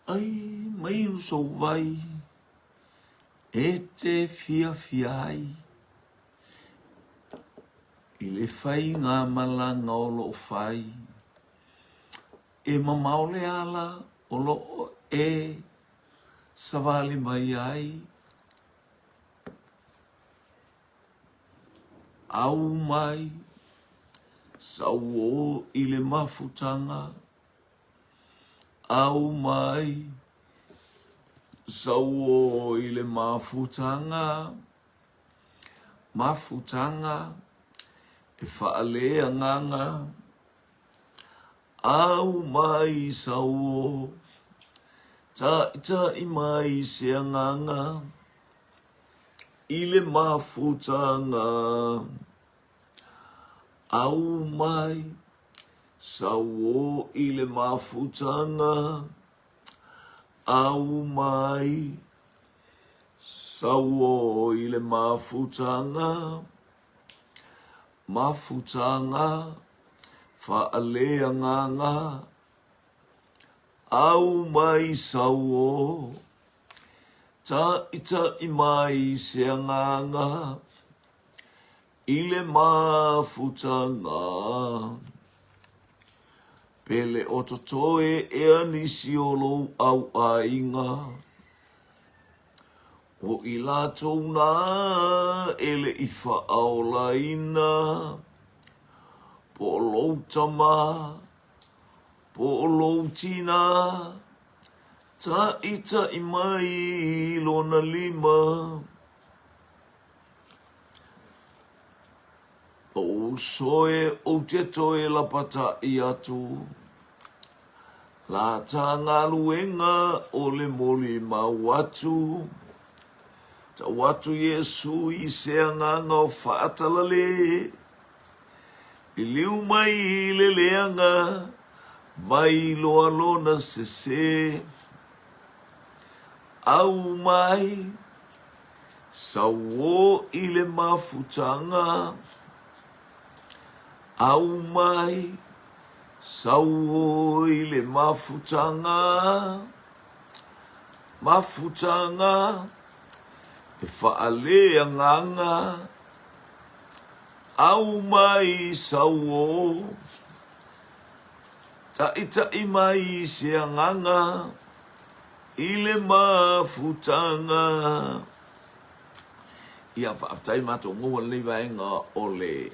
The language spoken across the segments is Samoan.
Ai mai sou vai e te fiafia ai i le faiga malaga o loo fai. E mamao le ala o loo e savali mai ai. Au mai, sauō i le mafutaga. Au mai, sauō i le mafutaga. Mafutaga e faaleagaga. Au mai, sauō, taʻitaʻi mai se agaga i le mafutaga. Au mai, sauō i le mafutaga. Au mai, sauō i le mafutaga. Mafutaga, faaleagaga, au mai sauō, taʻitaʻi mai se agaga i le mafutaga. Pele o totoe ea nisi o lou au aiga. O i latou nā e le i faaolaina, po o lou tama, po o lou tinā, taʻitaʻi mai i lona lima. Lou uso e ou te toe lapataʻi atu. La ta galuega o le molimau atu. Tau atu Iesu i se agaga o faatalale. Liliu mai i le leaga, mai loa lona sese. Au mai, sauō i le mafutaga. Au mai, Sauō i le mafutaga, mafutaga, e faaleagaga, au mai sauō, taʻitaʻi mai se agaga i le mafutaga. Ia, faafetai matou maua lenei vaega o le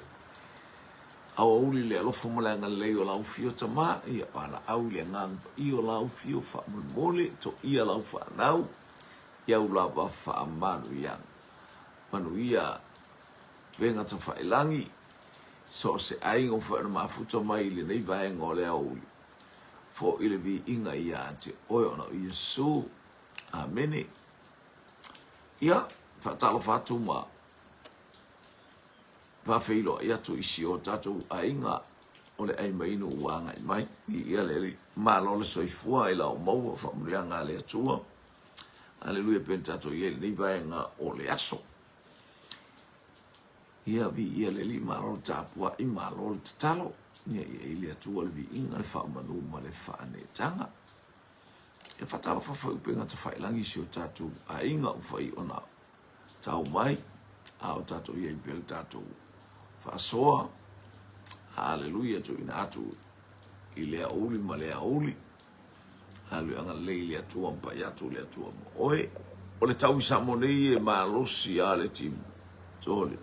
Aoauli le alofa ma le agalelei o lau Afio Tama, ia valaau i le Agaga Paia o lau Afio faamolemole, toia lau fanau, i au lava faamanuiaga. Manuia upega tafailagi, so o se aiga ua faia ona mafuta mai i lenei vaega o le aoauli. Foi le viiga ia te oe ona o Iesu. Amene. Ia, faatalofa atu ma Faafeiloai atu i si o tatou aiga o le ai mainu ua agai mai. Viia le Alii. Malo le soifua i lau maua faamanuiaga a le Atua. Aleluia pei ona tatou i ai i lenei vaega o le aso. Ia viia le Alii, malo le tapuai, malo le tatalo. Ia i ai le Atua le viiga, le faamanu ma le faaneetaga. E faatalofa foi upega tafailagi i si o tatou aiga ua fai ona tau mai, a o tatou i ai pea le tatou faasoa. Haleluia, tuuina atu i le aoauli ma le aoauli. Haleluia, agalelei i le Atua ma pai atu le Atua ma oe. O le tau i Samoa nei e malosi a le timu. Sole.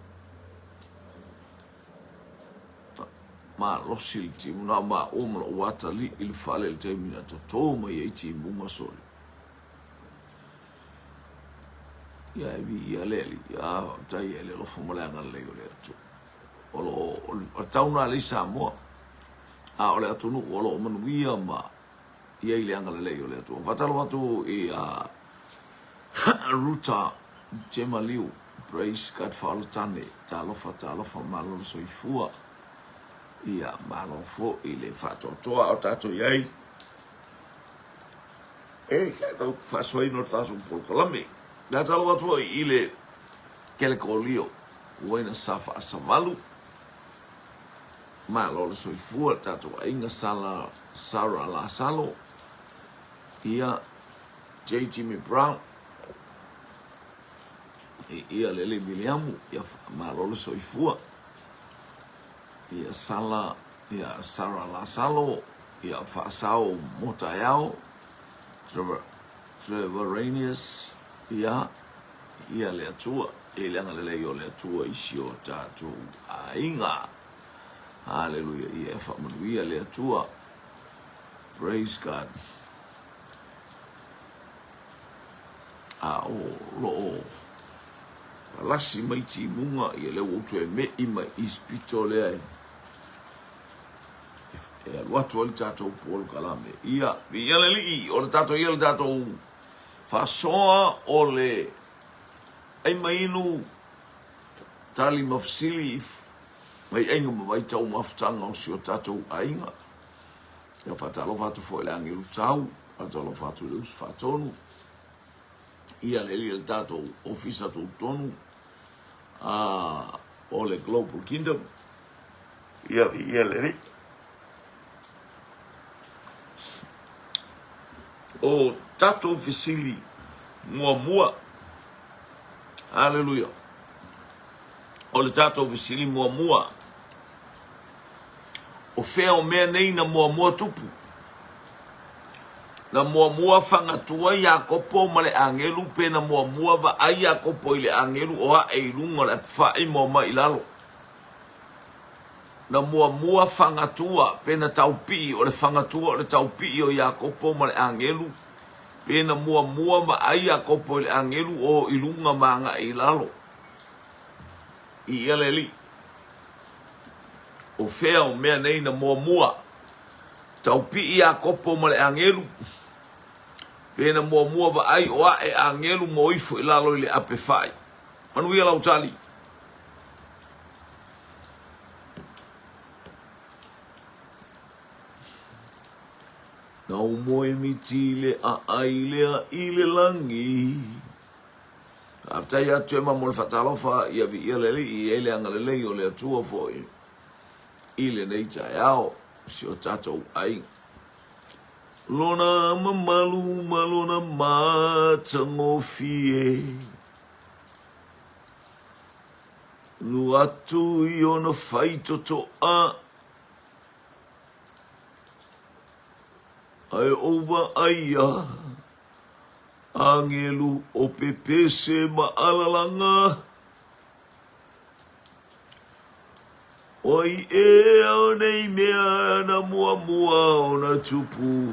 Malosi le timu na ma o ma lou atalii i le fale i le taimi na toto mai ai timuga sole. Ia e viia le Alii, ia faafetai ai le alofa ma le agalelei o le Atua. O lo o o tau na lei Samoa, a o le atunuu o lo o manuia ma i ai le agalelei o le Atua. Faatalofa atu i a Ruta Jemaliu, praise God Faolatane, talofa talofa malo le soifua. Ia malo foi le faatoatoa o tatou i ai. E tau faasoaina o le tatou polokalame. Na talo atu foi i le Kelekolio, uaina sa faasavalu. Malo le soifua le tatou aiga Sala, Sara Lasalo. Ia, J. Jimmy Brown, Viia le Alii Miliamu, ia faamalo le soifua. Ia Sala, ia Sara Lasalo, ia Faasao mo taeao, Trevor, Trevor Rainius, ia, ia le Atua, i le agalelei o le Atua i si o tatou aiga. Haleluia, ia e faamanuia le Atua. Praise God. A o lo o palasi mai timuga, ia lea ua ou toe me'i mai i isi pito lea e, e alu atu ai le tatou polokalame. Ia, viia le Alii, o le tatou ia le tatou faasoa o le ai ma inu, tali ma fesili mai aiga ma vaitau mafutaga o si o tatou aiga. Ia faatalofa atu foi i le agelu tau, faatalofa atu i le usu faatonu, ia le alii o le tatou ofisa tutotonu a o le Global Kingdom. Ia, ia le alii. O tatou fesili muamua, haleluia, o le tatou fesili muamua, O fea o mea nei na muamua tupu? Na muamua fagatua Iakopo ma le agelu pe na muamua vaai Iakopo i le agelu o ae i luga o le apafa'i ma omai i lalo? Na muamua fagatua pe na taupii o le fagatua o le taupii o Iakopo ma le agelu pe na muamua vaai Iakopo i le agelu o i luga ma agai i lalo? I ia le Alii. O fea o mea nei na muamua? Taupii Iakopo ma le agelu, pe na muamua vaai o ae agelu mo ifo i lalo i le ape fai. Manuia lau tali. Na ou moe miti le aai lea i le lagi. Faafetai atu Emma mo le faatalofa ia viia le Alii i ai le agalelei o le Atua foi i lenei taeao si o tatou aiga. Lona mamalu ma lona matagofie Lu atu i ona faitotoa Ae ou vaaia Agelu o pepese ma alalaga. O ai ea o nei mea na muamua ona tupu?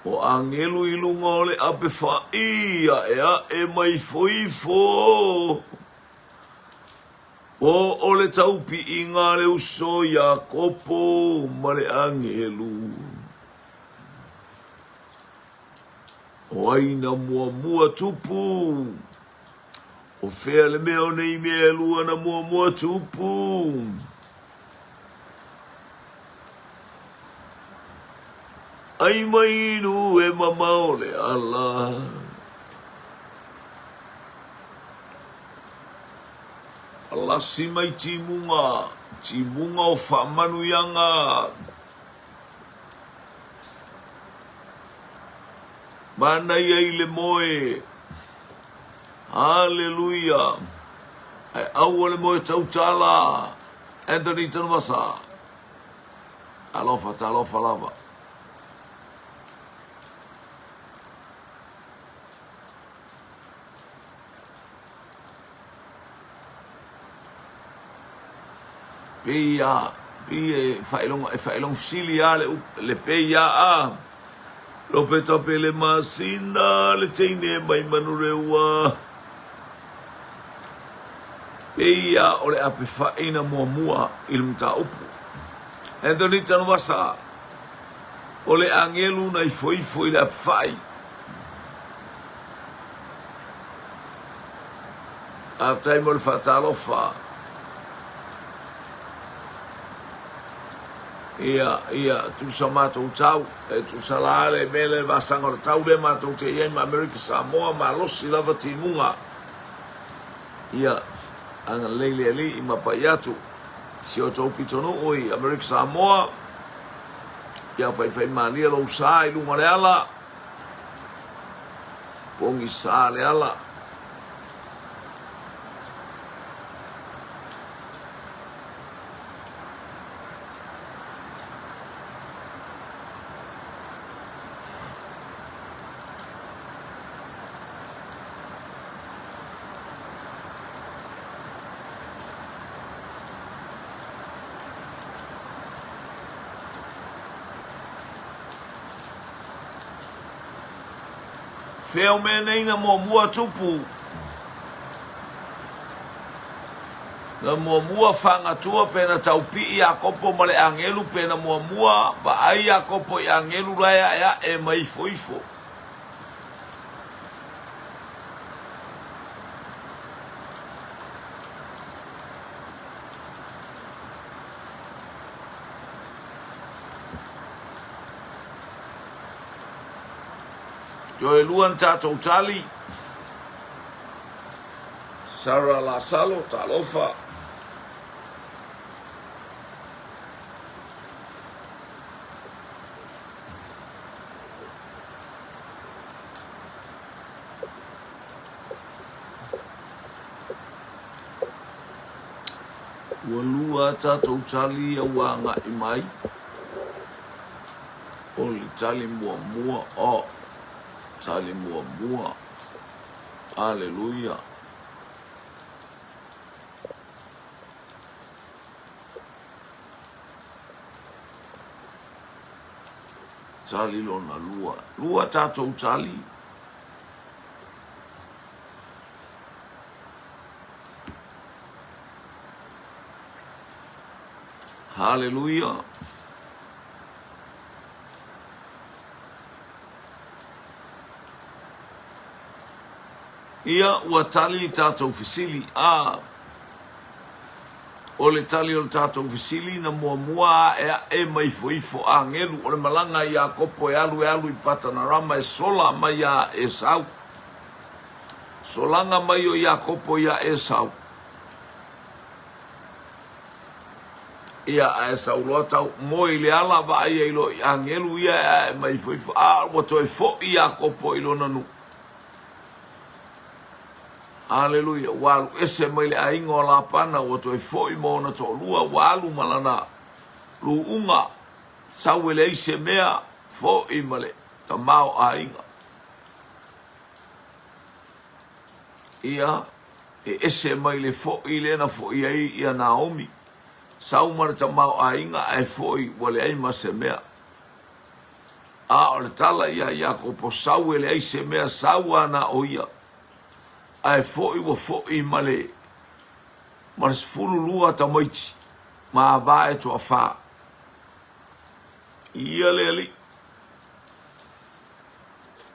O agelu i luga o le ape fa'i aʻeaʻe ma ifoifo. Po o le taupi'iga a le uso Iakopo ma le agelu. O ai na muamua tupu? O fea le mea o nei mea e lua na muamua tupu? Ai mai inu e mamao le ala. Lasi mai timuga, timuga o faamanuiaga. Manaia i le moe. Haleluia. Ae aua le moe tautala. Anthony Tanuvasa. Talofa, talofa lava. Pei a, pei e faailoga, e faailoga fesili a le, le pei a a. Lope tape le masina le teine mai Manurewa. Pei a o le ape faina muamua i le mataupu. Anthony Tanuvasa, o le agelu na ifoifo i le ape fai. Faafetai mo le faatalofa. Ia, ia, tusa matou tau, e tusa la le mea le vasaga o le tau lea matou te i ai ma Amerika Samoa, malosi lava timuga. Ia, agalelei le Alii ma pai atu si o tou pitonuu i Amerika Samoa. Ia faifaimalie lou sa i luga o le ala, pogisa le ala. Fea o mea nei na muamua tupu? Na muamua fagatua pe na taupii Iakopo ma le agelu pe na muamua vaai Iakopo i agelu la e aeae ma ifoifo. Toe lua na tatou tali. Sarah Lasalo, talofa. Ua lua a tatou tali ia ua agai mai. O le tali muamua, o, tali muamua. Aleluia. Tali lona lua. Lua tatou tali. Haleluia. Ia, ua tali le tatou fesili. A, o le tali o le tatou fesili na muamua ae ae ma ifoifo agelu o le malaga a Iakopo e alu e alu i Patanarama e sola mai iā Esau. Solaga mai o Iakopo iā Esau. Ia, ae sau loa tau moe i le ala, vaai ai loa i agelu ia e ae ma ifoifo, a ua toe foi Iakopo i lona nuu. Aleluia! Ua alu ese mai le aiga o Lapana, ua toe foi ma ona toalua, ua alu ma lana luuga, sau e leai se mea, foi ma le tamaoaiga. Ia, e ese mai le foi lea na foi ai ia Naomi, sau ma le tamaoaiga ae foi ua leai ma se mea. A o le tala ia Iakopo, sau e leai se mea, sau lava na o ia. Ae foi ua foi ma le ma le 12 tamaiti ma ava e toafa. Ia le Alii.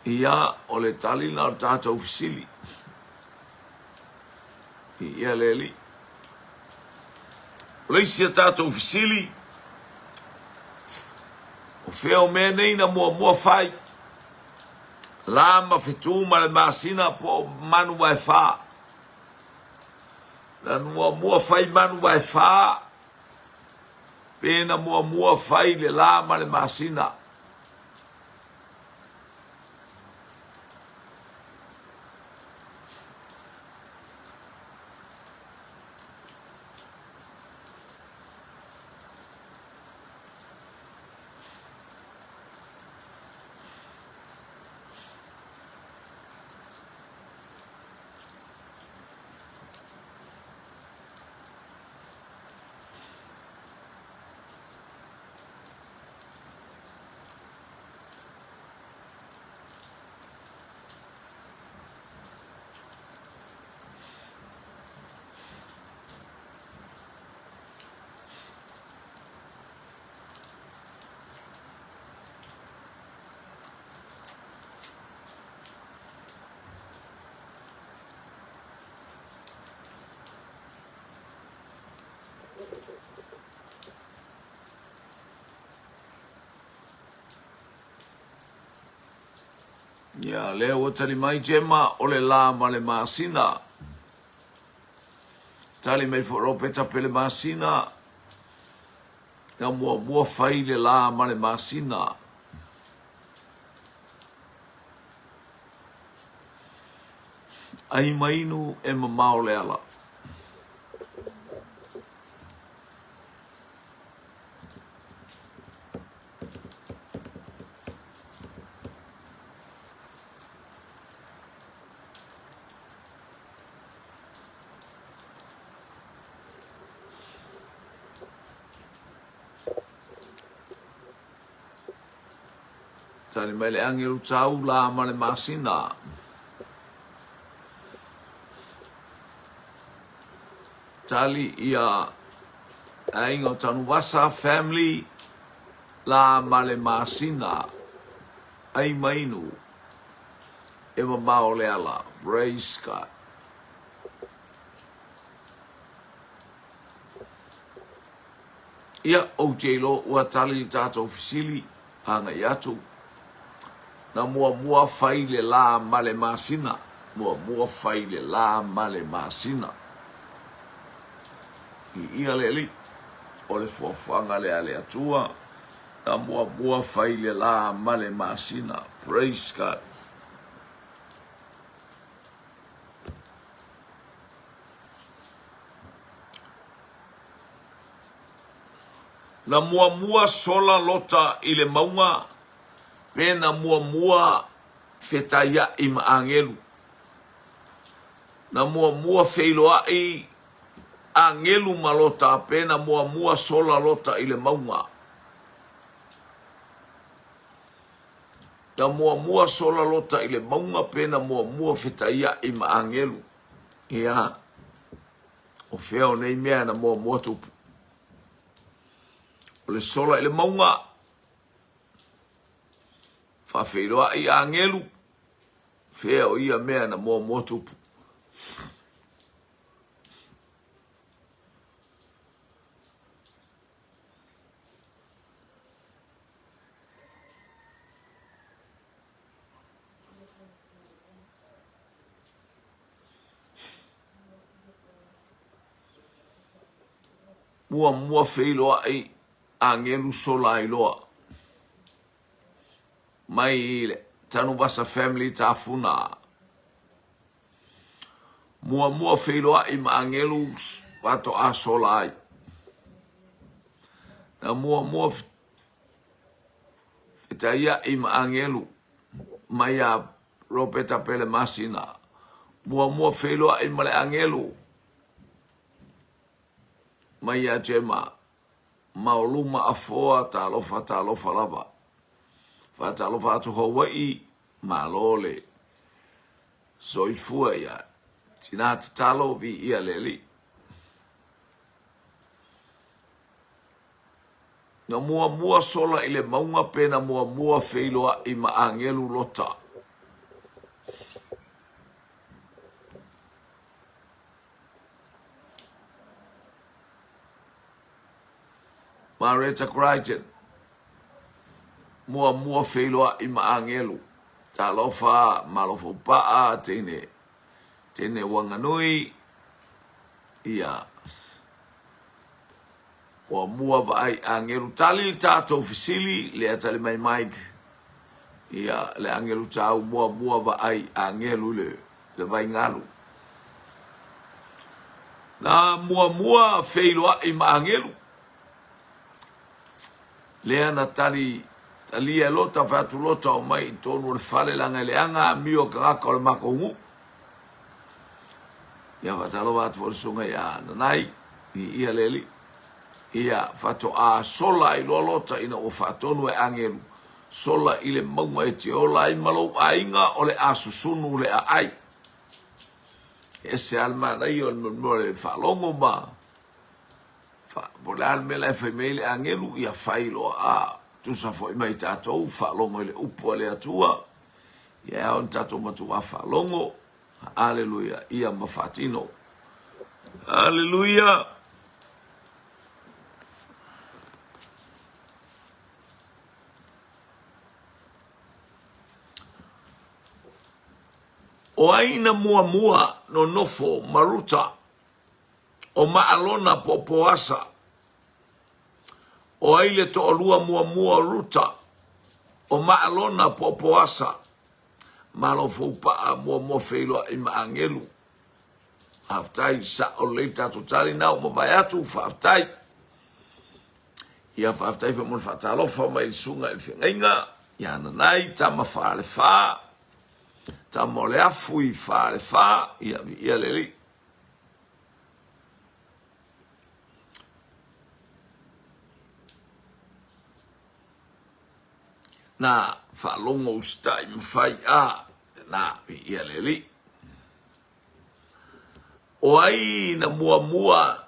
Ia, o le tali lena o le tatou fesili. Ia le Alii. O le isi a tatou fesili, o fea o mea nei na muamua fai? La ma fetu ma le masina po o manu vaefā. Na muamua fai manu vaefā, pe na muamua fai le la ma le masina. Ia, lea ua tali mai Gemma, o le la ma le masina. Tali mai foi Ropeta Pelemasina. Na muamua fai le lā ma le masina. Ai ma inu e mamao le ala. Tali mai le agelu tau la ma le masina. Tali ia aiga o Tanuvasa family la ma le masina. Ai mainu e mamao le ala. Praise God. Ia, ou te iloa ua tali le tatou fesili, agai atu. Na muamua fai le lā ma le masina. Muamua fai le lā ma le masina. Viia le Alii, o le fuafuaga lea a le Atua. Na muamua fai le lā ma le masina. Praise God. Na muamua sola Lota i le mauga, pe na muamua fetaiaʻi ma agelu. Na muamua feiloaʻi agelu ma Lota, pe na muamua sola Lota i le mauga. Na muamua sola Lota i le mauga, pe na muamua fetaiaʻi ma agelu. Ia, o fea o nei mea na muamua tupu? O le sola i le mauga, faafeiloai agelu, fea o ia mea na muamua tupu? Muamua feiloai agelu sola ai loa mai le Tanuvasa family Tafuna. Muamua feiloai ma agelu faatoa sola ai. Na muamua fetaiai ma agelu mai a Ropeta Pele Masina. Muamua feiloai ma le agelu mai ia Jema. Maoluma Afoa talofa talofa lava. Faatalofa atu Hawaii malo le soifua ia tina tatalo viia le Alii. Na muamua sola i le mauga pe na muamua feiloai ma agelu Lota. Mareta Crichton, muamua feiloai ma agelu. Talofa, Malofaupa'a, teine, teine Wanganui, ia. Muamua vaai agelu tali le tatou fesili lea tali mai Mike ia le agelu tau muamua vaai agelu le le vaigalu na muamua feiloai ma agelu lea na tali talia e Lota fai atu Lota o mai i tonu o le fale leaga e leaga amio tagata o le matou nuu Ia faatalofa atu foi le susuga ia Nanai, viia le Alii. Ia faatoa sola ai loa Lota ina ua faatonu e agelu, sola i le mauga e te ola ai ma lou aiga o le a susunu le aai. E ese lava le manaia o le mea o le faalogo ma fa, po o le a le mea la e fai mai ai le agelu, ia fai loa a tusa foi ma i tatou, faalogo i le upu a le Atua, ia e ao ona tatou matuā faalogo. Aleluia, ia ma faatino. Aleluia. O ai na muamua nonofo ma Ruta, o Maalona po o Poasa? O ai le toalua muamua o Ruta, o Maalona po o Poasa? Malo Foupaa muamua feiloai ma agelu. Faafetai, sao lelei le tatou tali na ua mavae atu, faafetai. Ia faafetai foi mo le faatalofa mai le susuga i le feagaiga ia Nanai tama Falefa, tama o le afu i Falefa, ia viia le Alii. Na faalogo usitai ma fai a na viia le Alii. O ai na muamua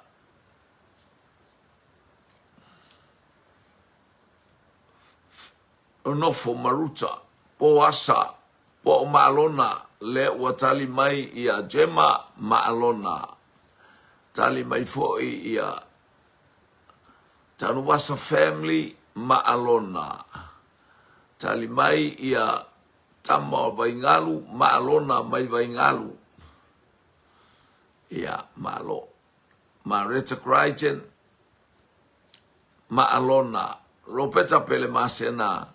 nofo ma Ruta, Poasa, po o Malona, lea ua tali mai ia Jema ma Alona. Tali mai foi ia Tanuvasa family ma Alona. Tali mai ia tama o Vaingalu ma Alona mai Vaingalu. Ia, malo. Mareta Crichton ma Alona. Ropeta Pele Masena.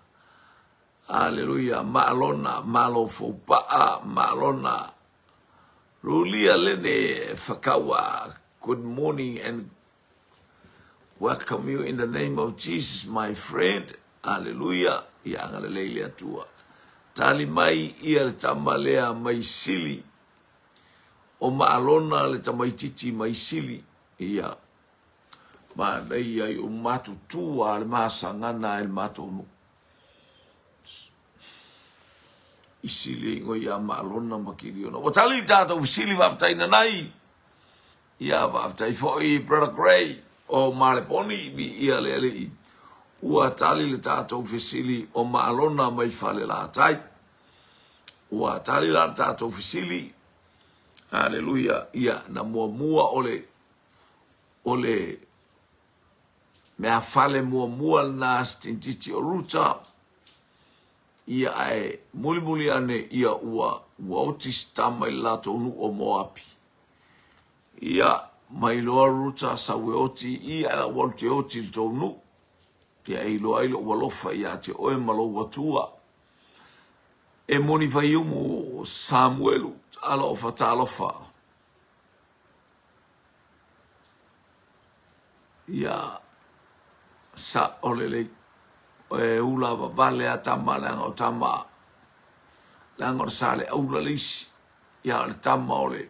Aleluia. Ma Alona. Malo Foupaa ma Alona. Rulia Lene Whakaua. Good morning and welcome you in the name of Jesus, my friend. Aleluia. Ia agalelei le Atua. Tali mai ia le tama lea mai Sili. O Maalona le tamaititi mai Sili. Ia. Manaia i o matutua le masagana e le matou nuu. I sili ai ngoi ia Maalona ma Kiliona. Ua tali tatou fesili faafetai nanai. Ia faafetai foi Brother Gray o Maleponi viia le Alii. Ua tali le tatou fesili o Maalona mai Falelatai. Ua tali la le tatou fesili. Aleluia. Ia na muamua o le o le mea fale muamua lena a se tintiti o Ruta. Ia ae mulimuli ane ia ua ua oti se tama i le latou nuu o Moapi. Ia mai loa Ruta sau e oti i i ae la ua alu te oti i le tou nuu. Ia e iloa ai lou alofa ia te oe ma lou Atua. E moni faiumu Samuelu, alofa talofa. Ia sao lelei. E ula vavale a tama leaga o tama leaga o le Saleaula le isi. Ia o le tama o le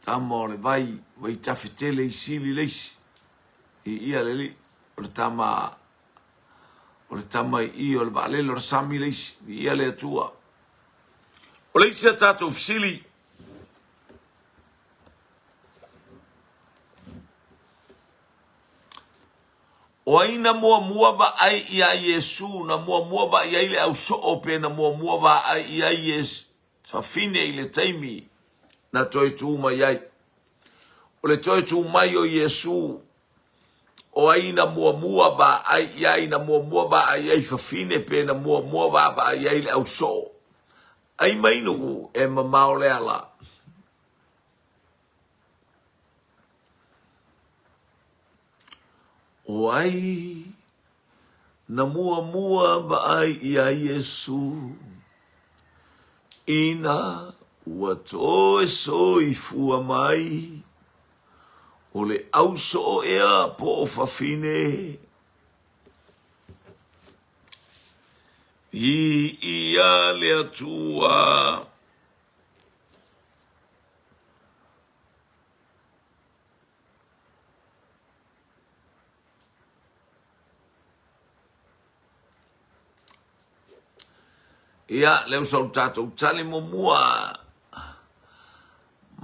tama o le vai, vai tafe tele i Sili le isi. I ia le alii, o le tama o le tama i i o le vaalele o le sami le isi. Viia le Atua. O le isi a tatou fesili, O ai na muamua vaai iā Iesu, na muamua vaai i ai le ausoo pe na muamua vaai i ai Iesu fafine i le taimi na toe tu mai ai? O le toe tu mai o Iesu, o ai na muamua vaai i ai, na muamua vaai i ai fafine pe na muamua vaavaai i ai le ausoo? Ai mai nuu e mamao le ala. O ai na muamua vaai iā Iesu ina ua toe soifua mai, o le ausoo ea po o fafine? Viia le Atua. Ia, lea ua sau tatou tali muamua.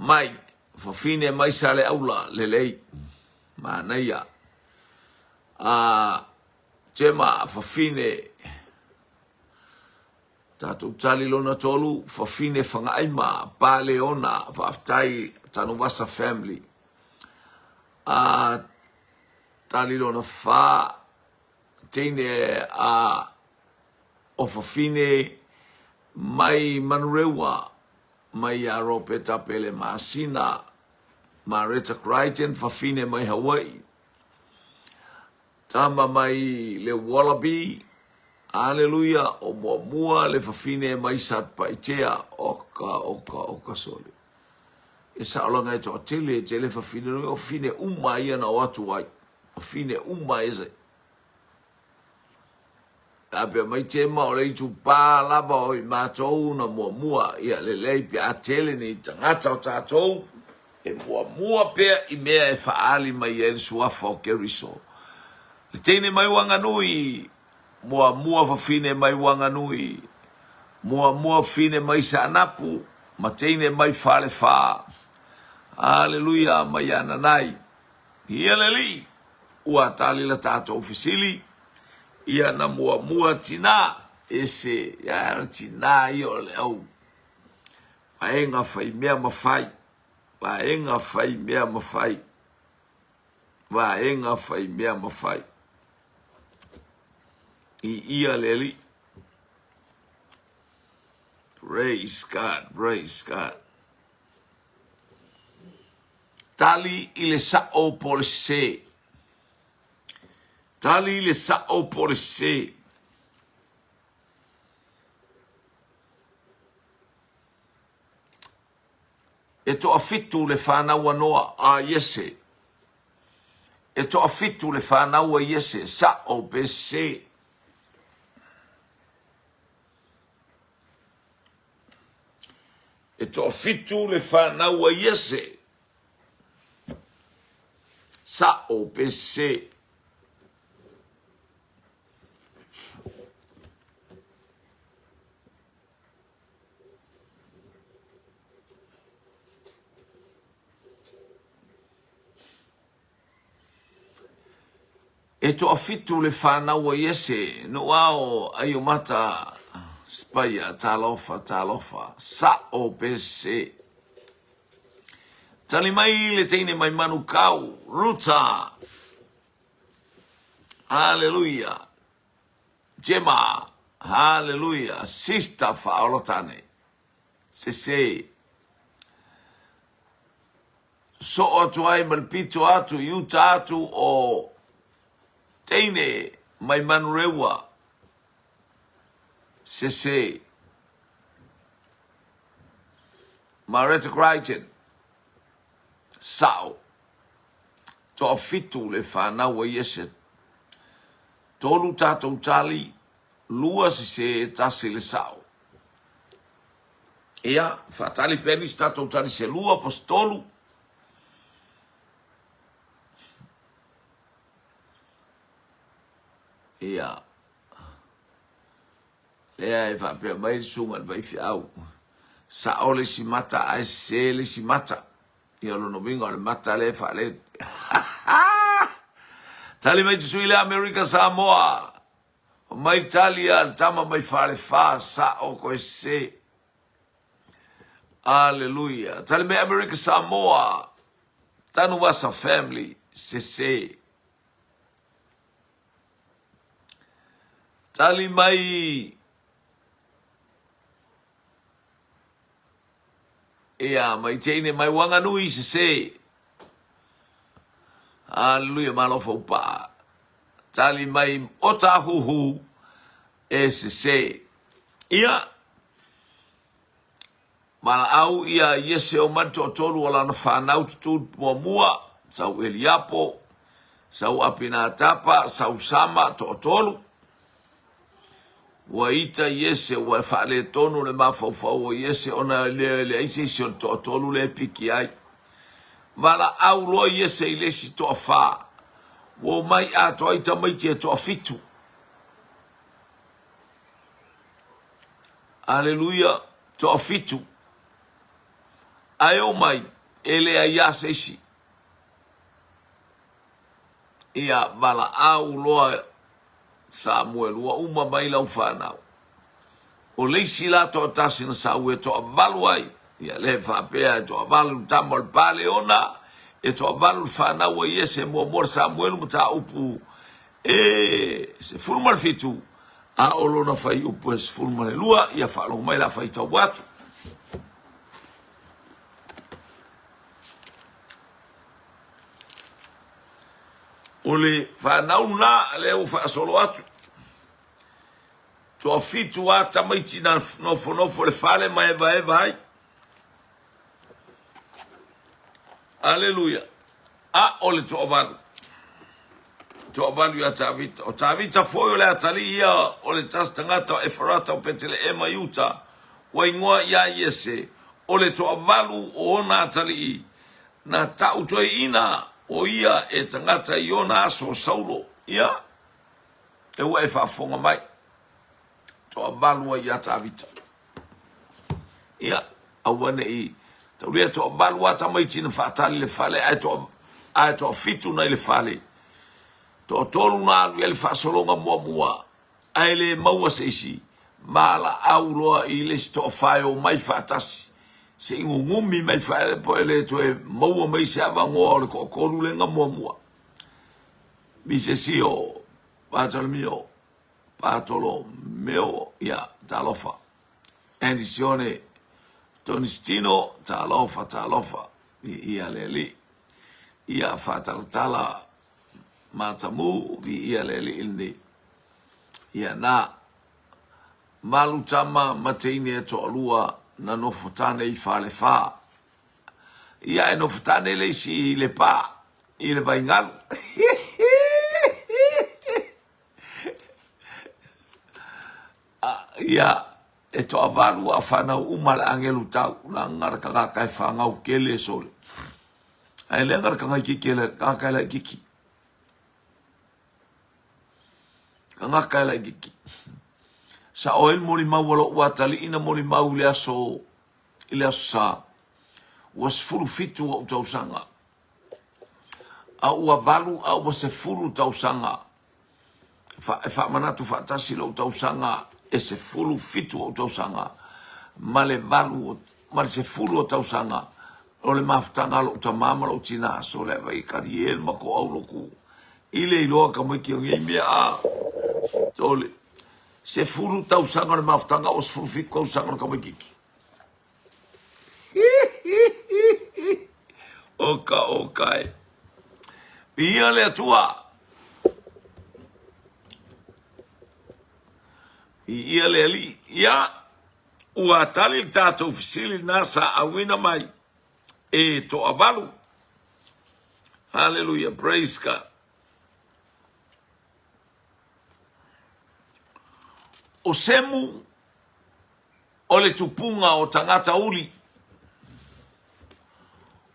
Mai, fafine mai Saleaula, lelei, manaia. A, Tema, fafine, Tatou tali lona tolu, fafine Fagaaima, Paleona, faafetai Tanuvasa family. A tali lona fa, teine a o fafine mai Manurewa, mai ia Ropeta Pele Masina, Mareta Crichton, fafine mai Hawaii. Tama mai le Wallaby, Aleluia, o muamua le fafine mai Satupaitea, oka, oka, oka sole. E saolaga e toatele, e tele fafine, o fafine uma ia na o atu ai, fafine uma ia Faapea mai Tema o le itupa lava o i matou na muamua, ia lelei pe a tele ni tagata o tatou e muamua pea i mea e faaali mai ai le suafa o Keriso. Le teine mai Wanganui, muamua fafine mai Wanganui, muamua fafine mai Saanapu, ma teine mai Falefa. Aleluia mai Ananai. Ia le Alii, ua tali la tatou fesili, ia na muamua tina, ese, ia o tina ia o le au vaega fai mea ma fai, vaega fai mea ma fai, vaega fai mea ma fai. I ia le Alii. Praise God, praise God. Tali i le sa'o po o le sesē. Tali i le sa'o po o le sesē. E toafitu le fanau a Noa a Iese. E toafitu le fanau a Iese, sa'o pe sesē. E toafitu le fanau a Iese. Sa'o pe sesē. E toafitu le fanau a Iese, Nuuao, Aiomata, Spaia, Talofa, talofa, sa'o pe sesē. Tali mai le teine mai Manukau, Ruta, Haleluia, Jema, Haleluia, Sista Faaolotane, sesē. Sosoo atu ai ma le pito atu i uta atu o teine mai Manurewa, sese. Maretta Crichton, sa'o. Toafitu le fanau a Iese. Tolu tatou tali, lua sese, tasi le sa'o. Ia, faatali pea nisi tatou tali se lua po se tolu. Ia, lea e faapea mai le susuga i le faifeau, sa'o le isi mata ae sese le isi mata. Ia, o lona uiga o le mata lea e faale... Tali mai te sui le Amerika Samoa. Mai tali a le tama mai Falefa, sa'o koe sese. Aleluia. Tali mai Amerika Samoa, Tanuvasa family, sese. Tali mai ia mai teine mai Wanganui, sese. Aleluia, malo faupaa. Tali mai o Tāhuhu e sesē. Ia, valaau ia Iese o mai le toatolu o lana fanau tutū muamua, sau Eliapo, sau Apinatapa, sau Sama, toatolu. Ua ita Iese, ua faaletonu le mafaufau o Iese ona e leai se isi o le toatolu lea e piki ai. Valaau loa Iese i le isi toafa, ua omai atoa ai tamaiti e toafitu. Aleluia, toafitu. Ae omai, e leai lava se isi. Ia, valaau loa Samuel, ua uma mai lau fanau. O le isi la toatasi na sau e toavalu ai, ia lea e faapea e toavalu le tama o le Paleona, e toavalu le fanau a Iese muamua le Samuelu mataupu e 17, a o lona fuaiupu e 12, ia faalogo mai la faitau atu. O le fanau lena lea ua faasolo atu. Toafitu lava tamaiti na nofonofo i le fale ma evaeva ai. Aleluia. A o le toavalu. Toavalu ia Tavita. O Tavita foi o le atalii ia o le tasi tagata o Efarata o Peteleema i uta, ua igoa ia Iese, o le toavalu o ona atalii, na tau toeaina o ia e tagata i ona aso o Saulo. Ia, e ua e faafofoga mai. Toavalu ai ia Tavita. Ia, aua ne i taulia toavalu lava tamaiti na faatali i le fale, ae toa, ae toafitu na i le fale. Toatolu na alu i ai le faasologa muamua, ae le maua se isi, valaau loa i le isi toafa e omai faatasi, se i gugumi mai faale po e le toe maua mai se avanoa o le toatolu lea na muamua. Misesio, Bartolomeo, Bartolomeo, ia, talofa. Andy Sione, Tony Stino, talofa, talofa. Viia le Alii. Ia faatalatala matamu, viia le Alii lenei. Ia na, malu tama ma teine e toalua na nofo tane i Falefa. Ia e nofo tane le isi i Lepa, i le Vaigalu. Ia, e toavalu a fanau uma le agelu tau, la ngara tagata e whangau kele sole. Ae le ngara tanga kiki le kaka le kiki. Kangaka le kiki. Sa oe moli mau alo ua tali ina moli mau le aso i le aso sa. Ua 17 o tausaga. A ua valu a ua 10 tausaga. Fa, e faamanatu faatasi lou tausaga e 17 ou tausaga ma le valu ma le 10 o tausaga o le mafutaga a lou tamā ma lou tinā aso le vai kali e le matou au loku i le iloa ka maiki o nei mea a tole 10 tausaga o le mafutaga o 17 tausaga o le tamaititi. Oka oka e. Viia le Atua. Viia le Alii. Ia, ua tali le tatou fesili na sa auina mai e toavalu. Hallelujah, praise God. O Semu o le tupuga o tagata uli.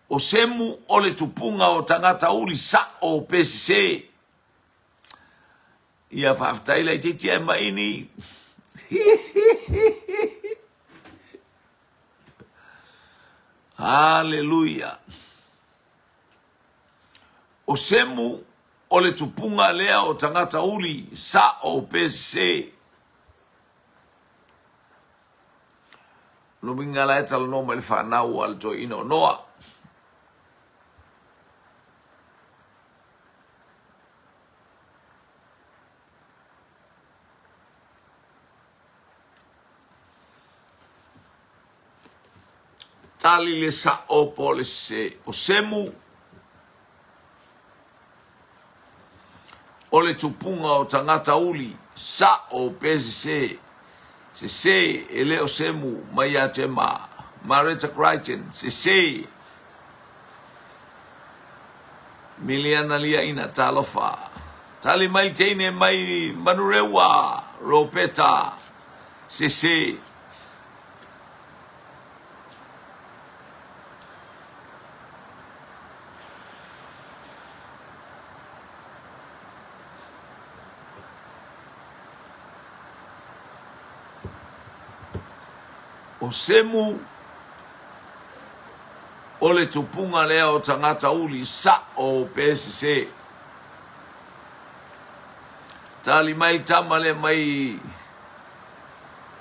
O Semu o le tupuga o tagata uli sa'o pe sesē. Ia faafetai laitiiti ae maini. Haleluia. O Semu o le tupuga lea o tagata uli sa'o pe sesē. Lumiga la e talanoa mai le fanau a le toeaina o Noa. Tali le sa'o po o le sese. O Semu o le tupuga o tagata uli, sa'o pe sese, sese e le o Semu mai ia Tema, Mareta Crichton, sese. Miliana Liaina, talofa. Tali mai teine mai Manurewa, Ropeta, sese. O Semu, o le tupuga lea o tagata uli sa'o pe sesē. Tali mai le tama lea mai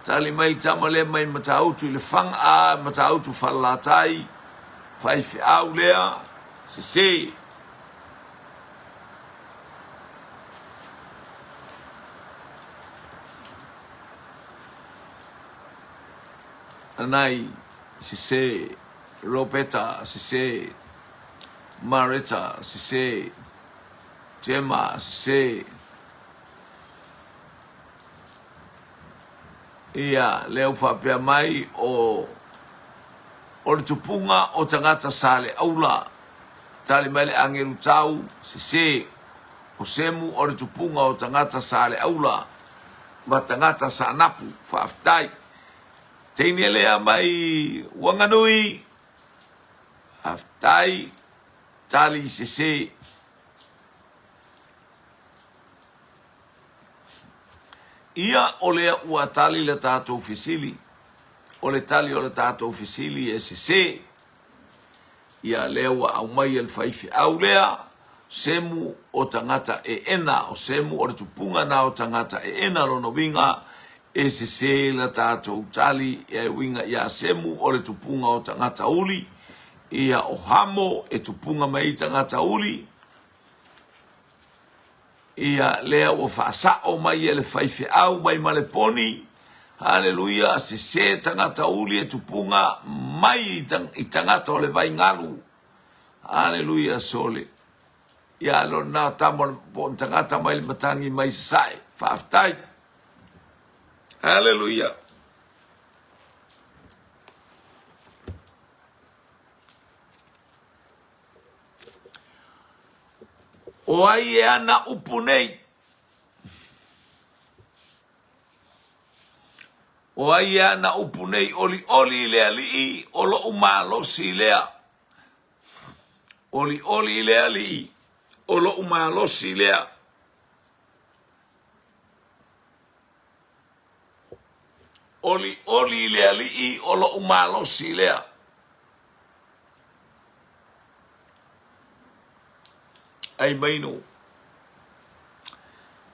Tali mai le tama lea mai Matautu i le fanga a Matautu Falelatai, faifeau lea, sese. Anai, sese. Ropeta, sese. Mareta, sese. Jema, sese. Ia, lea ua faapea mai o o le tupuga o tagata Saleaula. Tali mai le agelu tau, sese. O Semu o le tupuga o tagata Saleaula ma tagata Saanapu. Faafetai. Teine lea mai Uaganui. Faafetai. Tali sese. Ia o lea ua tali le tatou fesili. O le tali o le tatou fesili e sese. Ia lea ua aumai e le faifeau lea, Semu o tagata eena, o Semu o le tupuga na o tagata eena, lona uiga e sese la tatou tali e uiga ia Semu o le tupuga o tagata uli, ia o Hamo e tupuga mai ai tagata uli, Ia, lea ua faasao mai e le faifeau mai Maleponi, haleluia, sese tagata uli e tupuga mai i tagata o le vai galu, haleluia, sole. Ia, lona tama po o tagata mai le matagi mai Sasae. Faafetai. Haleluia. O ai e ana upu nei? O ai e ana upu nei olioli i le alii o loʻu malosi lea. Olioli i le alii o loʻu malosi lea. Olioli i le alii o loʻu malosi lea. Ai mai nō.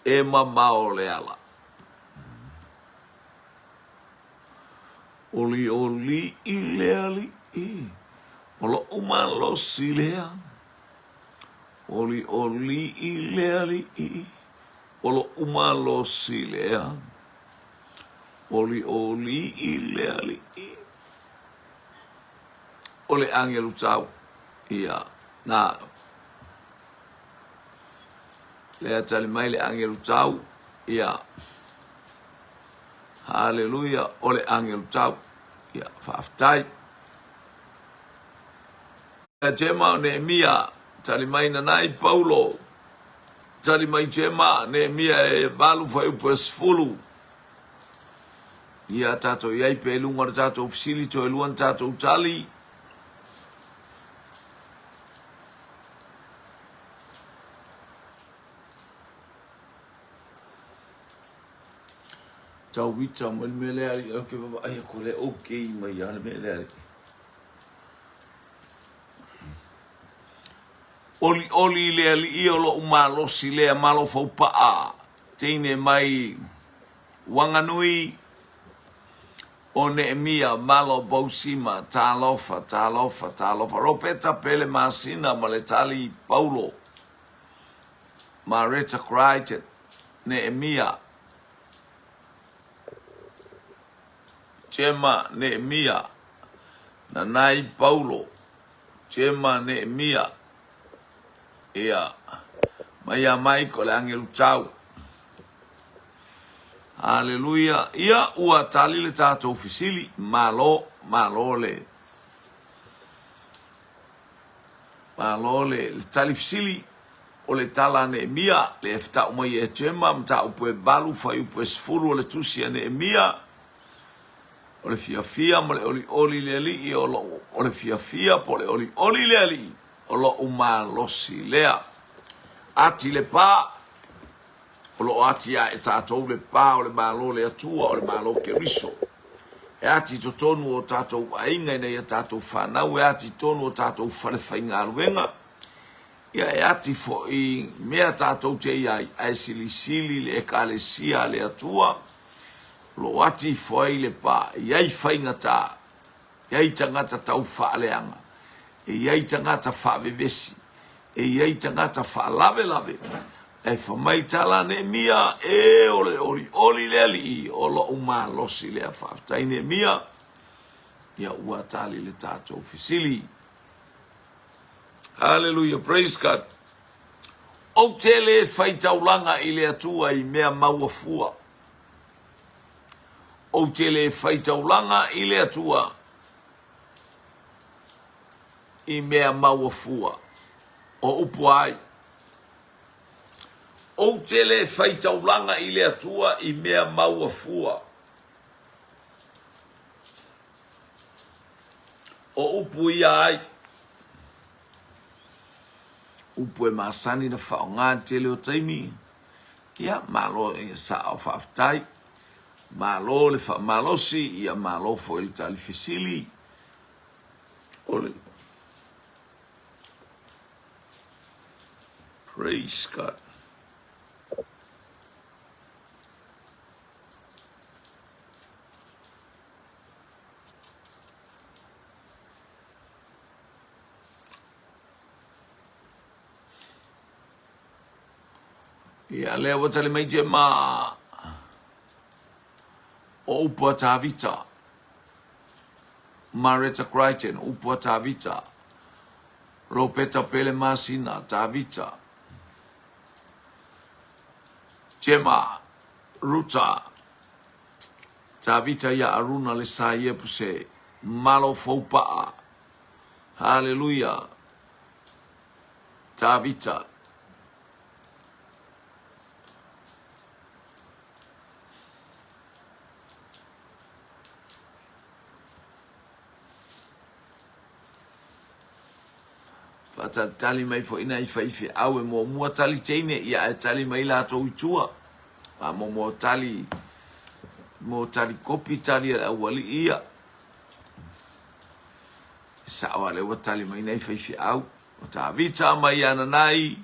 E mamao le ala. Olioli i le alii, o loʻu malosi lea. Olioli i le alii, o loʻu malosi lea. Olioli i le alii. O le agelu tau, ia, na, lea tali mai le agelu tau, ia, haleluia, o le agelu tau, ia, faafetai. Ia Jema o Neemia, tali mai nanai Paulo, tali mai Jema, Neemia e 8 fuaiupu e 10. Ia tatou i ai pea i luga o le tatou fesili, toe lua na tatou tali. Tau ita mai le mea lea alii, ou te vaavaai atu lea, okay mai lava le mea lea alii. Olioli i le alii o loʻu malosi lea malofaupaʻa, teine mai Wanganui o Neemia, Malo Bousima, Talofa, talofa, talofa, Ropeta Pele Masina ma le Tali Paulo, Mareta Crichton, Neemia, Jema Neemia, Nanai Paulo, Jema Neemia, ia, mai ia mai ko le agelu tau. Haleluia. Ia, ua tali le tatou fesili. Malo, malo le, malo le, le tali fesili o le tala a Neemia, le e fetau mai e Jema, mataupu e 8, fuaiupu e 10 o le tusi a Neemia. O le fiafia ma le olioli i le Alii o lou, o le fiafia po o le olioli i le Alii o lou malosi lea. Ati le pa, o lo o ati ae tatou le pa o le Malo o le Atua, o le Malo Keriso. E ati i totonu o tatou aiga ina ia tatou fanau, e ati i totonu o tatou falefaigaluega, ia e ati foi mea tatou te i ai, ae silisili le Ekalesia a le Atua, o lo o ati ifo ai le pa, e i ai faigata, e i ai tagata tau faaleaga, e i ai tagata faavevesi, e i ai tagata faalavelave, ae fai mai tala a Neemia, e o le olioli le Alii, o lou malosi lea. Faafetai Neemia, ia ua tali le tatou fesili. Hallelujah, praise God. Ou te le faitaulaga i le Atua i mea maua fua. Ou te le faitaulaga i le Atua i mea maua fua. O upu ai. Ou te le faitaulaga i le Atua i mea maua fua. O upu ia ai. Upu e masani na faaaoga i le tele o taimi. Ia, malo e sao faafetai. Malo le faamalosi, ia malo foi le tali fesili. O le Praise God. Ia lea ua tali mai te ma o upu a Tavita. Mareta Crichton, upu a Tavita. Ropeta Pele Masina, Tavita. Gemma, Ruta, Tavita ia Aruna le sa Iepuse, Malo Foupa'a. Haleluia. Tavita. Faatalitali mai foi nai faifeau e muamua tali teine ia ae tali mai latou i tua. A mo mo tali mo tali kopi tali a le aualii ia. E sao a lea ua tali mai nai faifeau. O Tavita mai Ananai,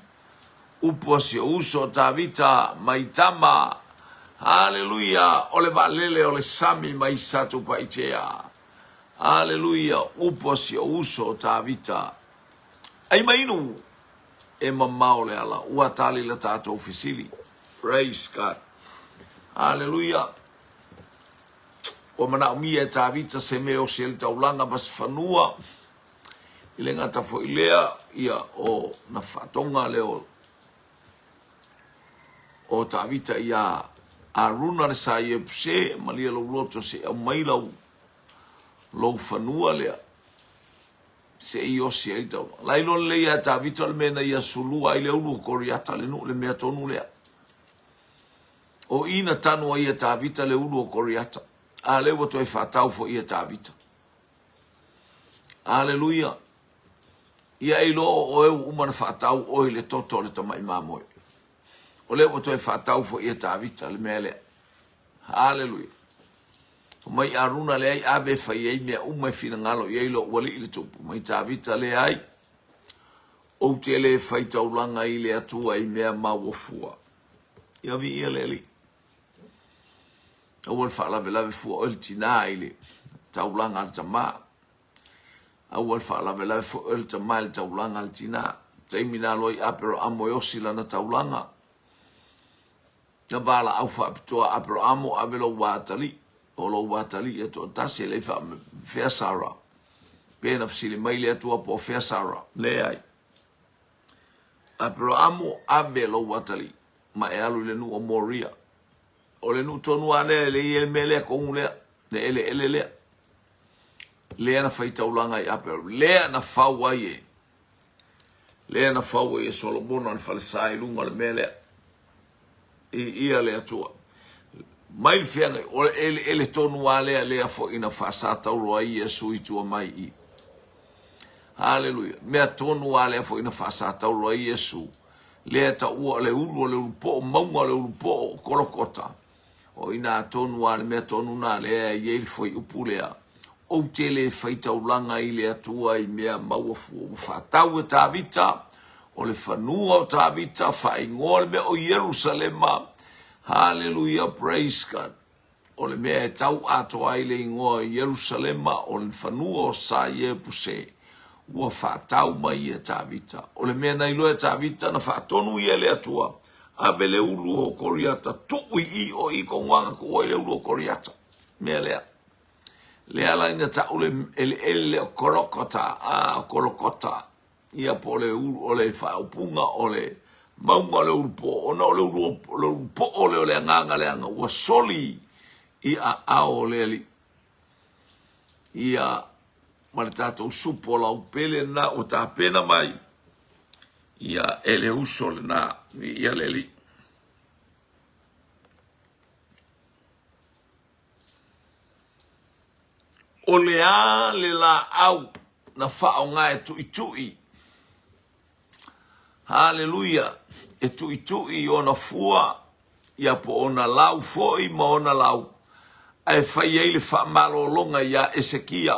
upu a si ou uso o Tavita mai Tama. Haleluia! O le vaalele o le sami mai Satupaitea. Aleluia! Upu a si ou uso o Tavita. Ai ma inu, e mamao le ala, ua tali la tatou fesili. Praise God. Aleluia! Ua manaomia e Tavita se mea e osi ai le taulaga ma se fanua. I le gata foi lea, ia, o na faatoga lea o o Tavita iā Aruna le sa Iepuse, malie lou loto se i aumai lau lou fanua lea se i osi ai le taulaga. La iloa lelei ia Tavita o le mea na ia sulua ai le ulu o Koriata le nuu le mea tonu lea. O i na tanu ai e Tavita le ulu o Koriata, a lea ua toe faatau foi e Tavita. Aleluia! Ia e iloa o oe ua uma ona faatau oe i le toto o le tamai mamoe. O lea ua toe faatau foi e Tavita le mea lea. Haleluia. Mai Aruna leai ave e fai ai mea uma e finagalo i ai lou alii le tupu. Mai Tavita leai. Ou te le fai taulaga i le Atua i mea maua fua. Ia viia le Alii. Aua le faalavelave fua oe le tinā i le taulaga a le tamā. Aua le faalavelave foi oe le tama i le taulaga a le tinā. Taimi na alu ai Aperoamo e osi lana taulaga. Na valaau faapitoa Aperoamo, ave lou atalii. O lou atalii e toatasi e le i faafefea Sara. Pe na fesili mai le Atua po o fea Sara. Leai. Aperoamo, ave lou atalii ma e alu i le nuu o Moria. O le nuu tonu lava lea e le i ai le mea lea, kogu lea, le eleele lea. Lea na fai taulaga i Aperoamo, lea na fau ai e, lea na fau ai e Solomona le falesa i luga o le mea lea. I ia le Atua. Mai le feagai, o le eleele tonu lava lea, lea foi na faasatauro ai Iesu i tua mai i. Haleluia. Mea tonu lava lea foi na faasatauro ai Iesu. Lea e taua o le ulu o le ulupoo, mauga o le ulupoo o Kolokota. O i nā tonu a le mea tonu nā lea e i ai le fuaiupu lea, Ou te le fai taulaga i le Atua i mea maua fua. Ua faatau e Tavita, o le fanua o Tavita, faaigoa le mea o Ierusalema. Haleluia, praise God. O le mea e tau atoa ai le igoa o Ierusalema, o le fanua o Sa Iepuse, ua faatau mai e Tavita. O le mea na iloa e Tavita, na faatonu ia e le Atua, ave le ulu o Koriata, tuu i i, o i kou aga tuu ai le ulu o Koriata. Mea lea. Lea la ina tau le eleele lea o Kolokota, a, o Kolokota, ia po o le ulu, o le faaupuga o le Mauga o le ulupo, ona o le ulupoo lea o le agaga leaga ua soli i aao o le Alii. Ia, ma le tatou supo laupele lena ua tapena mai, ia, e le uso lena, viia le Alii. O le a le laau na faaaoga e tuitui? Haleluia! E tuitui i ona fua, ia po o ona lau foi ma ona lau, ae fai ai le faamalologa iā Esekia.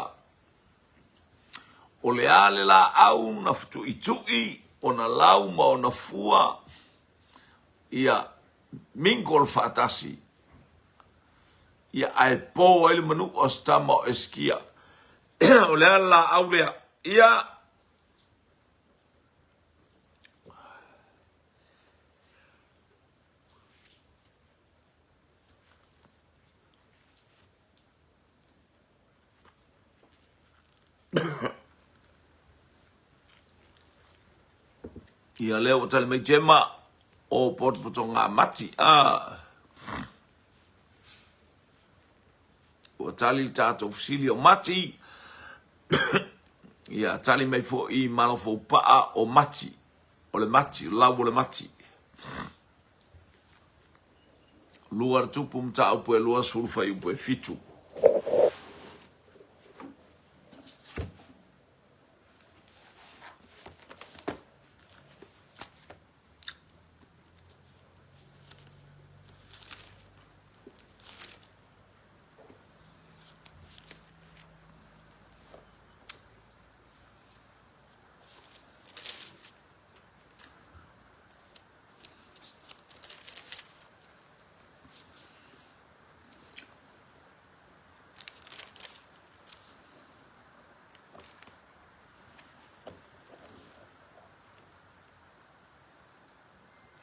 O le a le laau na tuitui ona lau ma ona fua, ia mingle faatasi, ia ae po ai le manua o se tama o Esekia. O le a le laau lea? Ia Ia lea ua tali mai Gemma o potopotoga mati. Ah. Ua tali le tatou fesili o Mati. Ia tali mai foi Malofoupa'a o Mati. O le Mati, o lau o le Mati. Lua le tupu mataupu e 20 fuaiupu e 7.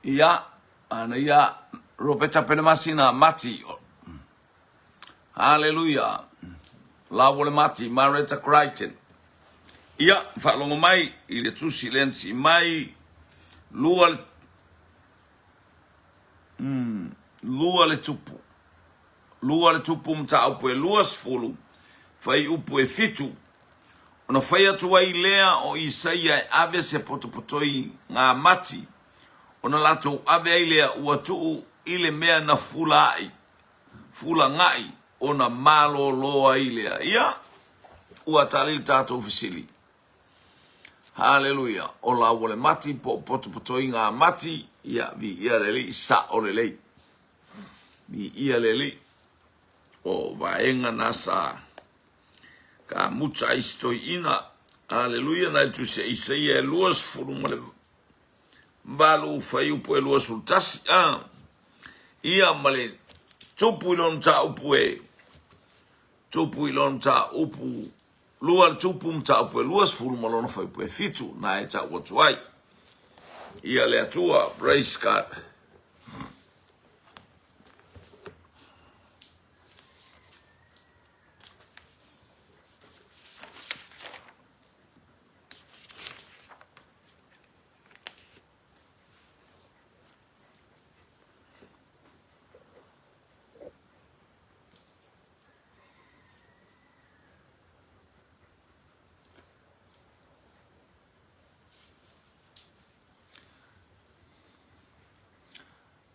Ia, ana ia Ropeta Penemasina Mati. Haleluia. Lau o le Mati, Mareta Crichton. Ia, faalogo mai i le tusi lea na sii mai, lua le, lua le tupu. Lua le tupu mataupu e 20, fuaiupu e 7, ona fai atu ai lea o Isaia e ave se potopotoi ngamati, ona latou ave ai lea ua tuu i le mea na fula ai, fulaga'i, ona malolo ai lea. Ia, ua tali le tatou fesili. Haleluia! O lau o le mati po o potopotoi ngamati, ia, viia le Alii, sa'o lelei. Viia le Alii. O vaega na sa kamuta ai si toeaina. Aleluia, na i tusi a Isaia e 28 fuaiupu e 21. A, ia ma le tupu i lona mataupu e tupu i lona mataupu lua le tupu mataupu e 20 ma lona fuaiupu e 7 na e tau atu ai. Ia le Atua, praise God.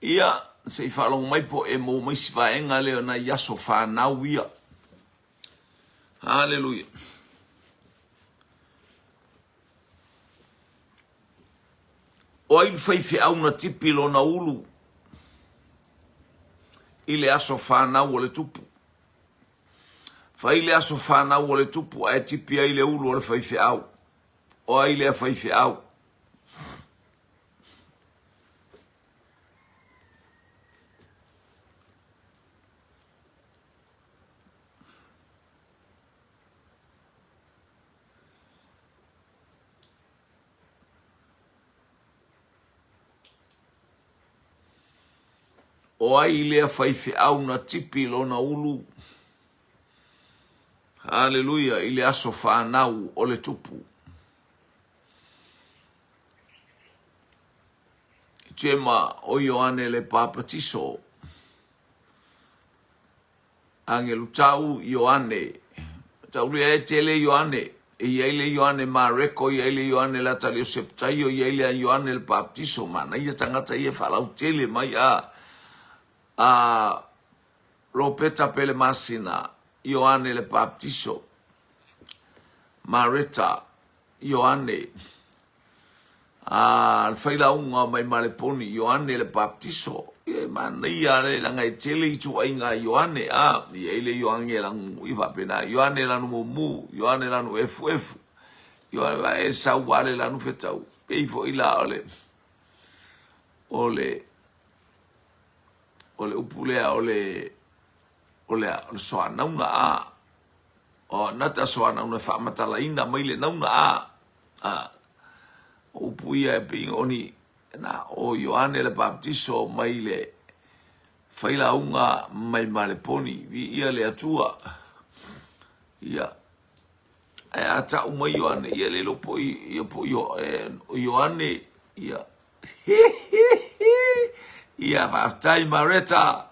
Ia, se i faalogo mai po o e maua mai si vaega lea o nai aso fanau ia. Haleluia. O ai le faifeau na tipi lona ulu i le aso fanau o le tupu? Fai le aso fanau o le tupu ae tipi ai le ulu o le faifeau. O ai lea faifeau? O ai lea faifeau na tipi lona ulu? Haleluia, i le aso fanau o le tupu. Jema o Ioane le Papatiso. Agelu tau Ioane. Taulia e tele Ioane. E i ai le Ioane Mareko, e i ai le Ioane le atalii o Sepetaio, e i ai le Ioane le Papatiso. Manaia tagata ia e faalautele mai a a Ropeta Pelemasina, Ioane le Papatiso, Mareta, Ioane, a le failauga mai Maleponi, Ioane le Papatiso. Ia e manaia le leaga e tele ituaiga a Ioane, a e i ai le Ioane lanu i faapena, Ioane lanu mumu, Ioane lanu efuefu, Ioane e sau lava le lanu fetau. Pei foi la o le o le o le upu lea o le o le o le soanauna a o nata soanauna e faamatalaina mai le nauna a a o upu ia e pei o ni na o Ioane le Baptiso mai le failauga mai Maleponi viia le Atua ia ae a tau mai Ioane ia le iloa po ia po Ioane ia Ia faafetai Mareta,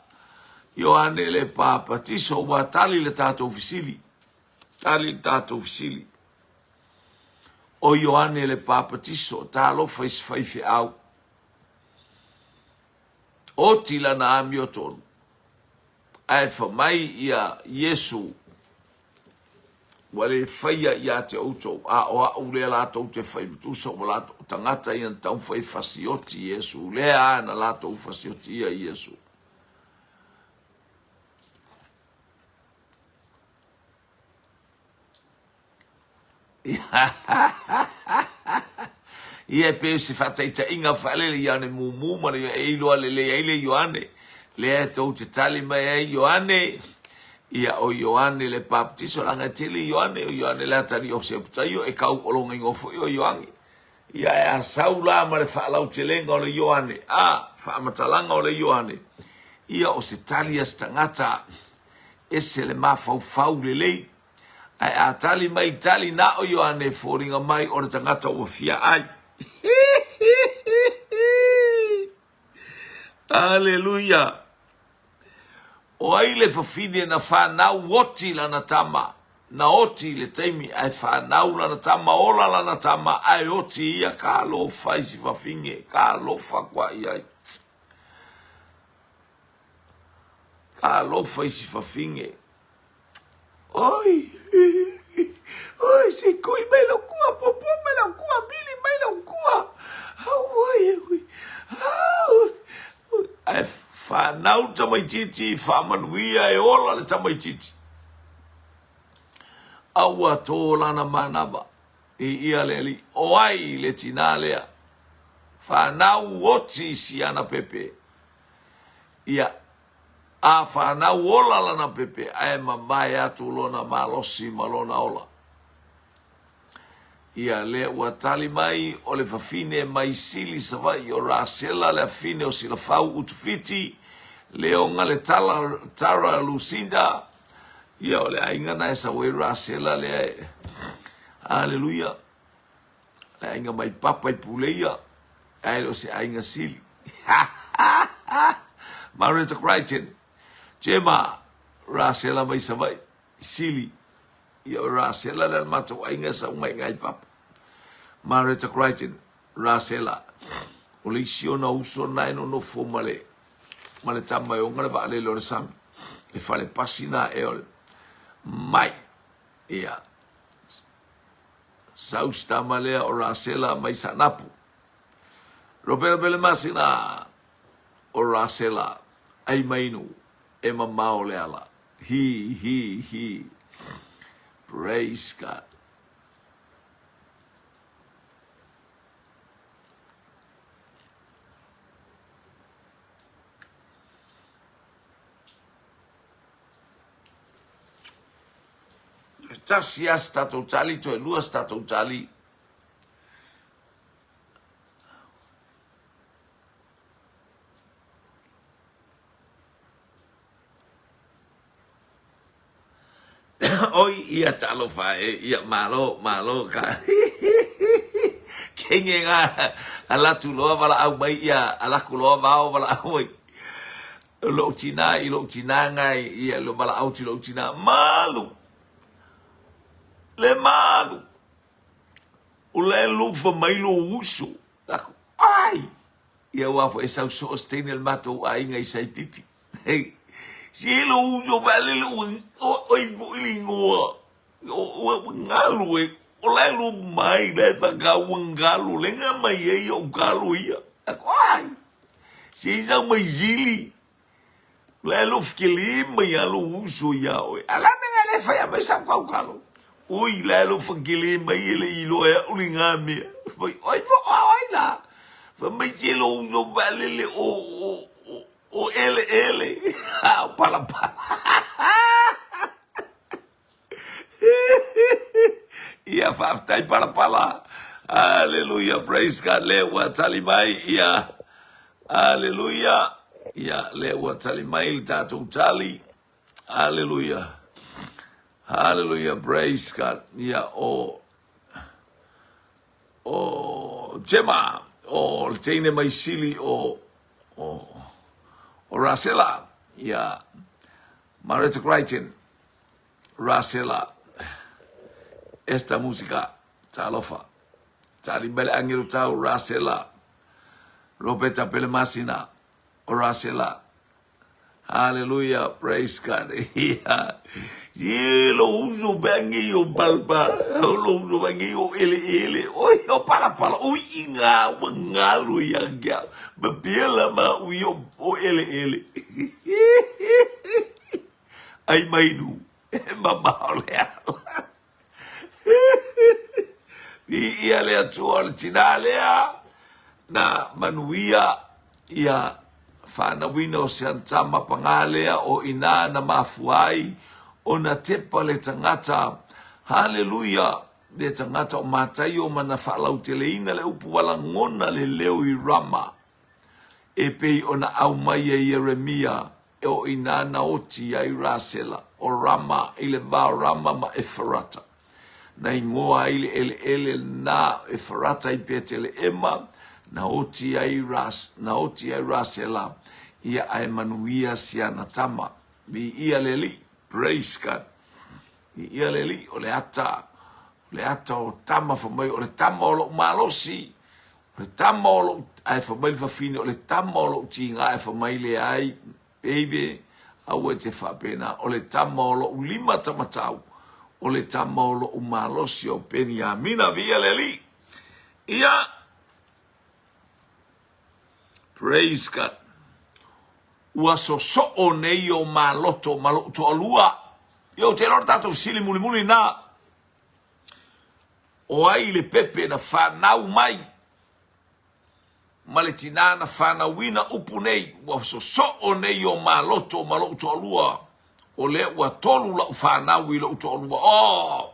Ioane le Papatiso, ua tali le tatou fesili. Tali le tatou fesili. O Ioane le Papatiso, talofa i se faifeau. Oti lana amiotonu, ae fai mai ia Iesu ua le faia ia te outou, a o au lea latou te fai ma tusa ua latou tagata ia na taumafai e fasioti Iesu, lea na latou fasiotia Iesu. Ia e pei o se faataitaiga faalele Ioane mumu ma le e iloa lelei ai le Ioane lea e tou te tali mai ai Ioane ia o Ioane le Baptiso leaga e tele Ioane o Ioane le atalii o Seputaio e kau o lona igoa foi o Ioane ia e a sau la ma le faalautelega o le Ioane a faamatalaga o le Ioane ia o se tali a se tagata ese le mafaufau lelei Ae a tali mai tali na o Ioane e foliga mai o le tagata ua fia ai. Aleluia! O ai le fafine na whanau oti lana tama, na oti i le taimi ae whanau lana tama, ola lana tama, ae oti ia ka alofa i si fafine, ka alofa kua i ai. Ka alofa i si fafine. Oi, oi, se kui mai lau kua, popo mai lau kua, mili mai lau kua. Au, oi, oi, au. Ae whanau tamaitiiti, whaamanuia e ola le tamaitiiti. A ua tō lana manawa i ia le alii. O ai le tinā lea? Whanau oti si ana pepe. Ia, A whanau ola lana pepe, ae mamae atu lona malosi ma lona ola. Ia lea ua tali mai o le fafine mai Sili Savaii o Rasela le afine o Silafau Utufiti, Leoga le Tala, Tara Lucinda, ia o le aiga na e sau ai Rasela lea e, Aleluia. Le aiga mai papa i Puleia, ae le o se aiga sili. Mareta Crichton, Gemma, Rasela mai Savaii, Sili. Ia o Rasela lea le matou aiga sau mai ngai papa. Mareta Crichton, Rasela. O le isi ona uso na e nonofo ma le ma le tama e oga le vaalele o le sami. Le fale pasi na e o le mai. Ia, Sau si tama lea o Rasela mai Saanapu. Ropelopele masina o Rasela ai mainu e mamao le ala. Hi, hi, hi. Praise God. Toe tasi lava se tatou tali, toe lua se tatou tali. Oi, ia talofa e, ia malo, malo ka. Teine ga alatu loa valaau mai ia alaku loa vao valaau mai. Lou tina i lou tina ngai ia lo valaau ti lou tina malu. Le malu. O le lufa mai lo uso. Aku ai. Ia ua fo e sau so o se teine le matou aiga i Saipipi. Hei. Si lo uso vale le o oi fo i lingoa. Ua galu e, o la e lu mai, la e whakau ua galu, le nga mai e o galu ia. Ako ai, se i sau mai zili, la e lo fikele mai a lo uso ia oe. A la mea le whai a mai sau kau kalo. Ui, la e lo whakele mai e le ilo e uli ngā mea. Oi, oi, fo, ai la. Fa mai se lo uso vale le o, o, o, o ele ele. Ha, o pala pala. Ia faafetai palapala. Hallelujah, praise God. Le ua tali mai ia. Hallelujah. Ia le ua tali mai le tatou tali. Hallelujah. Hallelujah, praise God. Ia o o Gemma o le teine mai sili o o o Rasela. Ia Mareta Crichton. Rasela, Esta Musika, Talofa, Tali mai le agelo tau, Rasela, Robeta Pelemasina, o Rasela, Hallelujah, praise God. Ia, ye lo uso bangi o balba, lo uso bangi o ele ele, oi o pala pala, oi inga mangalu ia kia, ma ma ui o ele ele. Ai mai nu, e mamao le ala. Viia le Atua o le tinā lea, na manuia ia whanauina o se antama pangā lea o inā na mafua ai ona tepa le tangata. Haleluia! Le tangata o Mataio ma na faalauteleina le upu ua lagona le leo i Rama. E pei ona aumai e Ieremia e o inā na oti ai Rasela, o Rama, i le va o Rama ma Efarata. Na ingoa ai le eleele na Efarata i Peteleema, na oti ai Ras, na oti ai Rasela, ia ae manuia si ana tama. Viia le Alii. Praise God. Viia le Alii, o le ata, o le ata o tama fa mai, o le tama o lou malosi, O le tama o lou, ae fai mai le fafine, o le tama o lou tiga, ae fai mai leai, baby, aua e te faapena, o le tama o lou lima tamatau, o le tama o lou malosi o Peniamina, viia le Alii. Ia, praise God. Ua sosoo nei o maloto ma lou toalua. Ia, ou te iloa le tatou fesili mulimuli na. O ai le pepe na fanau mai ma le tinā na fanauina upu nei, ua sosoo nei o maloto ma lou toalua, o lea ua tolu lau fanau i lou toalua. Oh!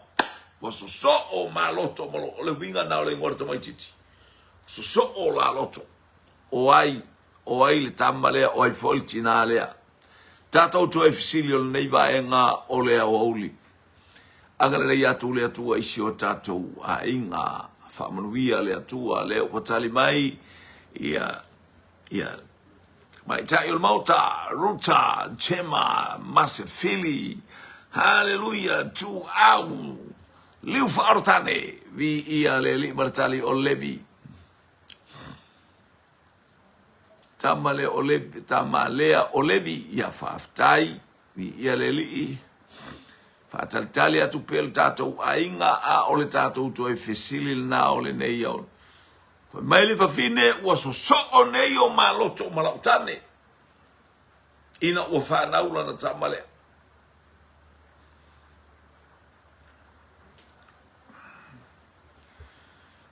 Ua sosoo maloto ma lou, o le uiga na o le igoa o le tamaitiiti. Sosoo la loto. O ai, o ai le tama lea, o ai foi le tinā lea. Tatou toe fesili o lenei vaega o le aoauli. Agalelei atu le Atua i si o tatou aiga. Faamanuia le Atua lea ua tali mai ia ia Maitai o le Maota, Ruta, Jema, Masefili, Haleluia, Tuau, Liu Whaarotane, vi ia le alii ma le tali o Levi. Tama lea o Levi, tama lea o Levi, ia faafetai. Viia le Alii, faatalitali atu pea le tatou aiga, a o le tatou toe fesili lena o lenei ao. Fai mai le fafine, ua sosoo nei o maloto ma lau tane, ina ua fanau lana tama lea.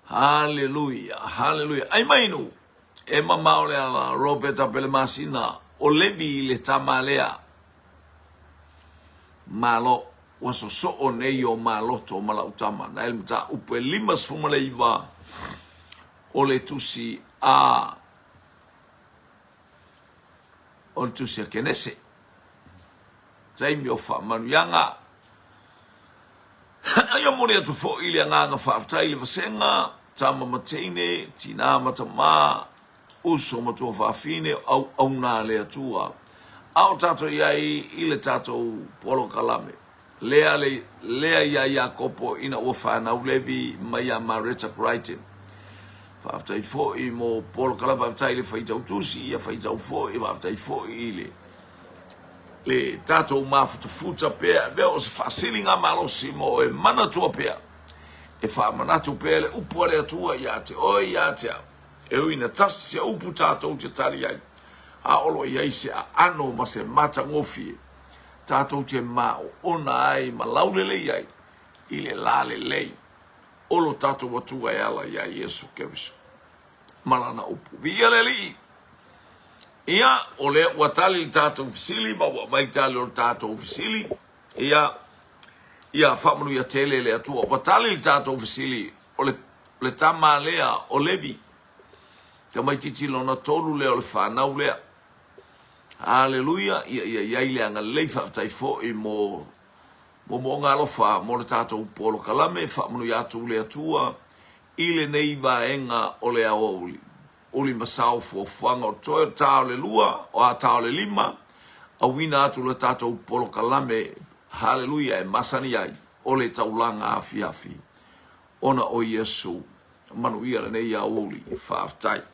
Haleluia, haleluia. Ai mai nu, e mamao le ala, Roberta Pelemasina, o Levi le tama lea. Malo, ua sosoo nei o maloto ma lau tama. Na ele mataupu e 59 o le tusi a o le tusi a Kenese. Taimi o faamanuiaga. Ia momoli atu foi le agaga faafetai i le vasega. tama ma teine, tinā ma tamā, uso ma tuafafine, o auauna a le Atua, a o tātou i ai i le tātou polokalame. Lea, le, lea iā Iakopo ina ua fanau Levi mai iā Mareta Crichton. Faafetai foi mo polokalame, faafetai i le faitau tusi, ia faitau foi, faafetai foi i le le tatou mafutafuta pea, mea o se faasiliga malosi mo e manatua pea, e faamanatu pea le upu a le Atua ia te oe ia te au. E ui ina tasi se upu tatou te tali ai, a o lo o i ai se aano ma se matagofie tatou te maoona ai ma laulelei ai i le lalelei o lo tatou Atua e ala iā Iesu Keriso ma Lana upu. Viia le Alii! Ia, o lea ua tali le tatou fesili ma ua aumai le tali o le tatou fesili. Ia, ia faamanuia tele le Atua. Ua tali le tatou fesili o le, le tama lea o Levi. Tamaitiiti lona tolu lea o le fanau lea. Haleluia, ia ia i ai le agalelei, faafetai foi mo moomooga alofa mo le tatou polokalame, faamanuia atu le Atua i lenei vaega o le aoauli. Uli ma sao fuafuaga o toe o ta o le lua, o a ta o le lima, auina atu le tatou polokalame, haleluia, e masani ai o le taulaga afiafi ona o Iesu. Manuia lenei aoauli. Faafetai.